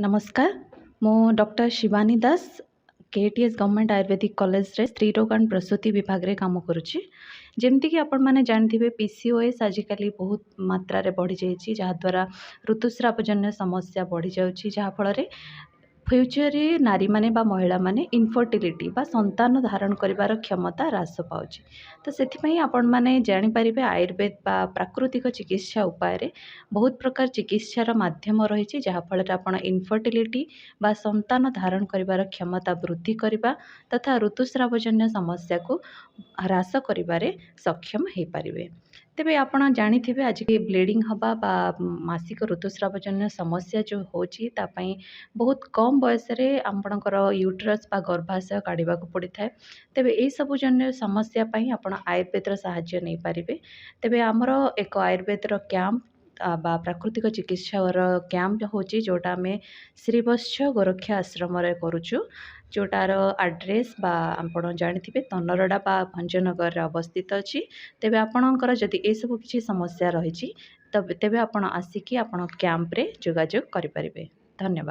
ନମସ୍କାର, ମୁଁ doctor Shivani Das, KTS government ଆୟୁର୍ବେଦିକ କଲେଜରେ ସ୍ତ୍ରୀ ରୋଗ ଆଣ୍ଡ ପ୍ରସୂତି ବିଭାଗରେ କାମ କରୁଛି। ଯେମିତିକି ଆପଣମାନେ ଜାଣିଥିବେ, ପିସିଓଏସ୍ ଆଜିକାଲି ବହୁତ ମାତ୍ରାରେ ବଢ଼ିଯାଇଛି, ଯାହାଦ୍ୱାରା ଋତୁସ୍ରାବଜନ୍ୟ ସମସ୍ୟା ବଢ଼ିଯାଉଛି, ଯାହାଫଳରେ ଫ୍ୟୁଚରରେ ନାରୀମାନେ ବା ମହିଳାମାନେ ଇନଫର୍ଟିଲିଟି ବା ସନ୍ତାନ ଧାରଣ କରିବାର କ୍ଷମତା ହ୍ରାସ ପାଉଛି। ତ ସେଥିପାଇଁ ଆପଣମାନେ ଜାଣିପାରିବେ, ଆୟୁର୍ବେଦ ବା ପ୍ରାକୃତିକ ଚିକିତ୍ସା ଉପାୟରେ ବହୁତ ପ୍ରକାର ଚିକିତ୍ସାର ମାଧ୍ୟମ ରହିଛି, ଯାହାଫଳରେ ଆପଣ ଇନଫର୍ଟିଲିଟି ବା ସନ୍ତାନ ଧାରଣ କରିବାର କ୍ଷମତା ବୃଦ୍ଧି କରିବା ତଥା ଋତୁସ୍ରାବଜନ୍ୟ ସମସ୍ୟାକୁ ହ୍ରାସ କରିବାରେ ସକ୍ଷମ ହେଇପାରିବେ। ତେବେ ଆପଣ ଜାଣିଥିବେ, ଆଜି ବ୍ଲିଡ଼ିଂ ହେବା ବା ମାସିକ ଋତୁସ୍ରାବଜନ୍ୟ ସମସ୍ୟା ଯେଉଁ ହେଉଛି, ତା ପାଇଁ ବହୁତ କମ୍ ବୟସରେ ଆପଣଙ୍କର ୟୁଟ୍ରସ୍ ବା ଗର୍ଭାଶୟ କାଢ଼ିବାକୁ ପଡ଼ିଥାଏ। ତେବେ ଏଇସବୁ ଜନ୍ୟ ସମସ୍ୟା ପାଇଁ ଆପଣ ଆୟୁର୍ବେଦର ସାହାଯ୍ୟ ନେଇପାରିବେ। ତେବେ ଆମର ଏକ ଆୟୁର୍ବେଦର କ୍ୟାମ୍ପ ବା ପ୍ରାକୃତିକ ଚିକିତ୍ସାର କ୍ୟାମ୍ପ ହେଉଛି, ଯେଉଁଟା ଆମେ ଶ୍ରୀବତ୍ସ ଗୋରକ୍ଷା ଆଶ୍ରମରେ କରୁଛୁ, ଯେଉଁଟାର ଆଡ୍ରେସ୍ ବା ଆପଣ ଜାଣିଥିବେ, ତନରଡ଼ା ବା ଭଞ୍ଜନଗରରେ ଅବସ୍ଥିତ ଅଛି। ତେବେ ଆପଣଙ୍କର ଯଦି ଏସବୁ କିଛି ସମସ୍ୟା ରହିଛି, ତେବେ ଆପଣ ଆସିକି ଆପଣ କ୍ୟାମ୍ପରେ ଯୋଗାଯୋଗ କରିପାରିବେ। ଧନ୍ୟବାଦ।